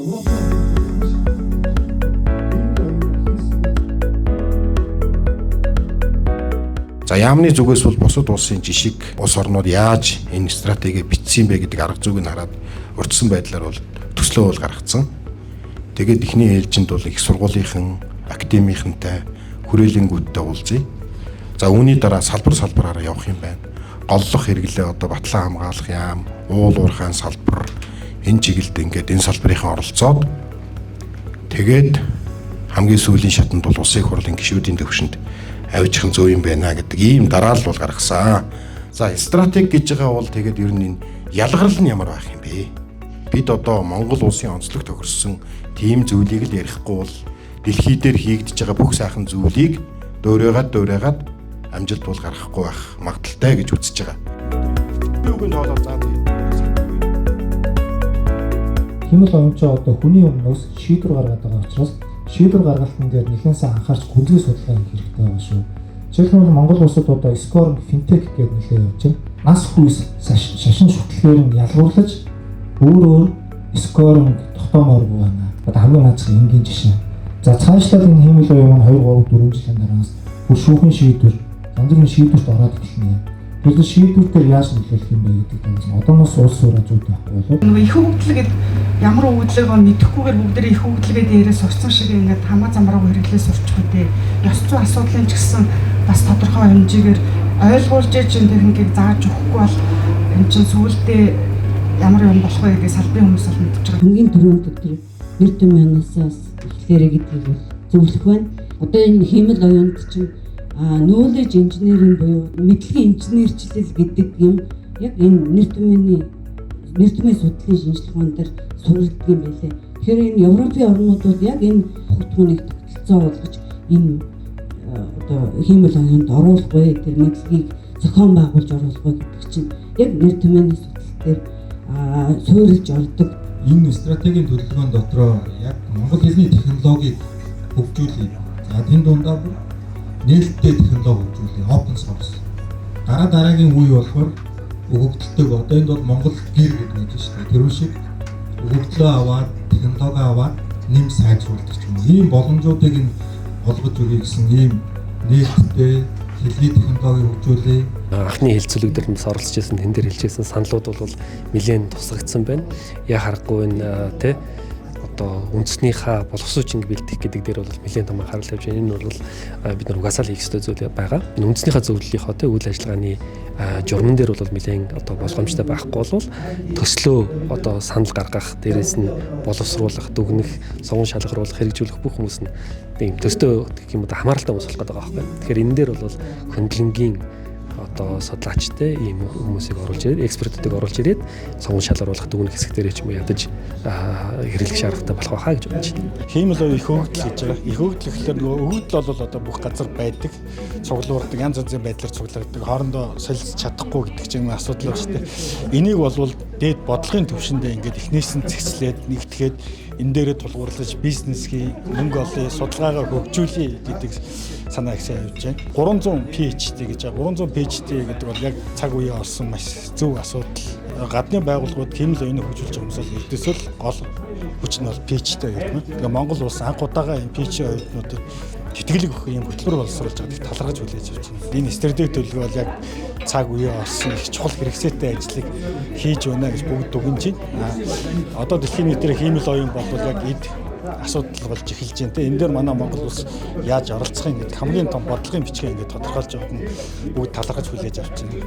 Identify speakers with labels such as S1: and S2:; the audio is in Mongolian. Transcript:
S1: За яамны зүгээс бол бусад улсын жишиг улс орнууд яаж энэ стратегийг бичсэн бэ гэдэг арга зүйг нь хараад урьдчилсан байдлаар бол төслөө бол гаргацсан. Тэгээд эхний ээлжинд бол их сургуулийнхан, академийнхантай хүрээлэнгүүдтэй уулзъя. За үүний дараа салбар салбараараа явах юм байна. Голлох хэрэглээ одоо батлан хамгаалах яам, уул уурхайн салбар энэ чиглэлд ингээд энэ салбарынхан оролцоод тэгээд хамгийн сүүлийн шатанд бол улсын их хурлын гишүүдийн төвшөнд авчих нь зөв юм байна гэдэг ийм дараалал бол гаргасан. За стратеги гэж байгаа бол тэгээд ер нь энэ ялгарл нь ямар байх юм бэ? Бид одоо Монгол улсын онцлог тохирсон тийм зүйлийг л ярихгүй бол дэлхий дээр хийгдэж байгаа бүх сайхан зүйлийг дуурайгаад амжилт бол гаргахгүй байх магадaltaй гэж үзэж байгаа. Би үгэнд тоолоод заа.
S2: Хиймэл оюун ч одоо хүний өмнөөс шийдвэр гаргаад байгаа учраас шийдвэр гаргалтан дээр нэлээд сайн анхаарч гүнзгий судалгаа хийх хэрэгтэй байгаа шүү. Жишээлбэл Монгол улсад одоо SCORM, Fintech гэдэг нэлээд явж байна. Нас хүйс шашин шүтлгээр нь ялгуурлаж өөр өөр SCORM тогтоомооргүй байна. Одоо хамгийн наацх энгийн жишээ. За цаашлаад энэ хиймэл оюун маань 2 3 4 жилийн дараагаас бүр шүүхийн шийдвэр, янз бүрийн шийдвэрт ороод эхэлнэ. Тэгэхээр шийдвэр дээр яаж нөлөөлөх юм бэ гэдэг талаас нь одооноос улс сураа зүйд байхгүй болов.
S3: Нөгөө их өгөгдөл гээд ямар өгөгдлөөгөө мэдэхгүйгээр бүгдээрээ их өгөгдөлгээ дээрээ сурцсан шиг ингээд хамаа замраагүй хэрэглээ сурчих үү. Ёс зүйн асуудлын ч гэсэн бас тодорхой хэмжээгээр ойлгуулж ээж энэ техникийг зааж өгөхгүй бол энэ чинь сүүлдээ ямар юм болох вэ гэдгийг салбарын хүмүүс бол мэдж байгаа.
S4: Хамгийн түрүүнд тэр нэр түмэнээс эхлээрэй гэдгийг бол зөвлөх байна. Одоо энэ хиймэл оюунд чинь knowledge engineering буюу мэдлэгийн инженерчлэл гэдэг юм яг энэ нэр түмэний нэр түмэн судлалын шинжлэх ухаан дээр суурилдаг юм байлээ. Тэгэхээр энэ Европын орнууд бол яг энэ бүхтгүүнийг тогтолцоо болгож энэ одоо хиймэл оюунд оруулахгүй тэр мэдлэгийг зохион байгуулж оруулахгүй гэдэг чинь яг нэр түмэний судлал дээр суурилж ордог.
S5: Энэ стратегийн төлөвлөгөөн дотроо яг монгол хэлний технологиг хөгжүүлье. За тэн дундаа бүр нээлттэй технологи хөгжүүлье, open source. Дараа дараагийн үе болохоор өгөгдөлтөг одоо энд бол Монгол гэр гэдэг нэг шүү дээ. Тэр шиг өгөгдлөө аваад, технологи аваад нэм сайжруулдаг ч юм уу. Ийм боломжуудыг нь олгож өгье гэсэн ийм нээлттэй хэлний технологиг хөгжүүлье.
S6: Анхны хэлцүүлэг дээр нь бас оролцож байсан, тэн дээр хэлжсэн саналууд бол нэлээд тусгагдсан байна. Яа харахгүй энэ тэ одоо үндснийхаа боловсруучинг бэлтгэх гэдэг дээр бол нэлээд том анхаарал тавьж байна. Энэ бол бид нар угаасаа л хийх ёстой зүйл байгаа. Энэ үндснийхаа зөвлөлийнхөө тэ үйл ажиллагааны журман дээр бол нэлээд одоо болгоомжтой байхгүй бол төслөө одоо санал гаргах, дээрээс нь боловсруулах, дүгнэх, сонгон шалгаруулах, хэрэгжүүлэх бүх хүмүүс нь ийм төстэй гэх юм уу хамааралтай хүмүүс болох гэдэг байгаа байхгүй. Тэгэхээр энэ дээр бол хөндлөнгийн одоо судлаачтай ийм хүмүүсийг оруулж ирээд, экспертүүдийг оруулж ирээд сонгон шалгаруулах, дүгнэх хэсэг дээр ч юм уу ядаж хэрэглэх шаардлагатай болох байхаа гэж бодож байна.
S7: Хиймэл оюун их өгөгдөл гэж байгаа. Их өгөгдөл гэхлээр нөгөө өгөгдөл бол одоо бүх газар байдаг, цуглуурдаг, янз янзын байдлаар цуглардаг, хоорондоо солилцож чадахгүй гэдэг чинь асуудал байна шүү дээ. Энийг бол дээд бодлогын төвшөндөө ингээд эхнээс нь зэгцлээд нэгтгэхэд энэ дээрээ тулгуурлаж бизнесхий, мөнгө олъё, судалгаагаа хөгжүүлье гэдэг санаа их сайн явж байна. 300 PhD гэж байгаа. 300 PhD гэдэг бол яг цаг үеэ олсон маш зөв асуудал. Гадны байгууллагууд хиймэл оюуныг хөгжүүлж байгаа хүмүүс бол ердөөсөө л гол хүч нь бол PhD оюутнууд. Тэгээ Монгол улс анх удаага энэ PhD оюутнуудад тэтгэлэг өгөх юм хөтөлбөр боловсруулж байгааг талархаж хүлээж авч байна. Энэ стратеги төлөвлөгөө бол яг цаг үеэ олсон их чухал хэрэгцээтэй ажлыг хийж байна гэж бүгд дүгнэж байна. Одоо дэлхийн нийтээр хиймэл оюун бол яг эд асуудал болж эхэлж байна. Энэ дээр манай Монгол улс яаж оролцох юм гэдэг хамгийн том бодлогын бичгээ ингээд тодорхойлж явах нь бүгд талархаж хүлээж авч байна.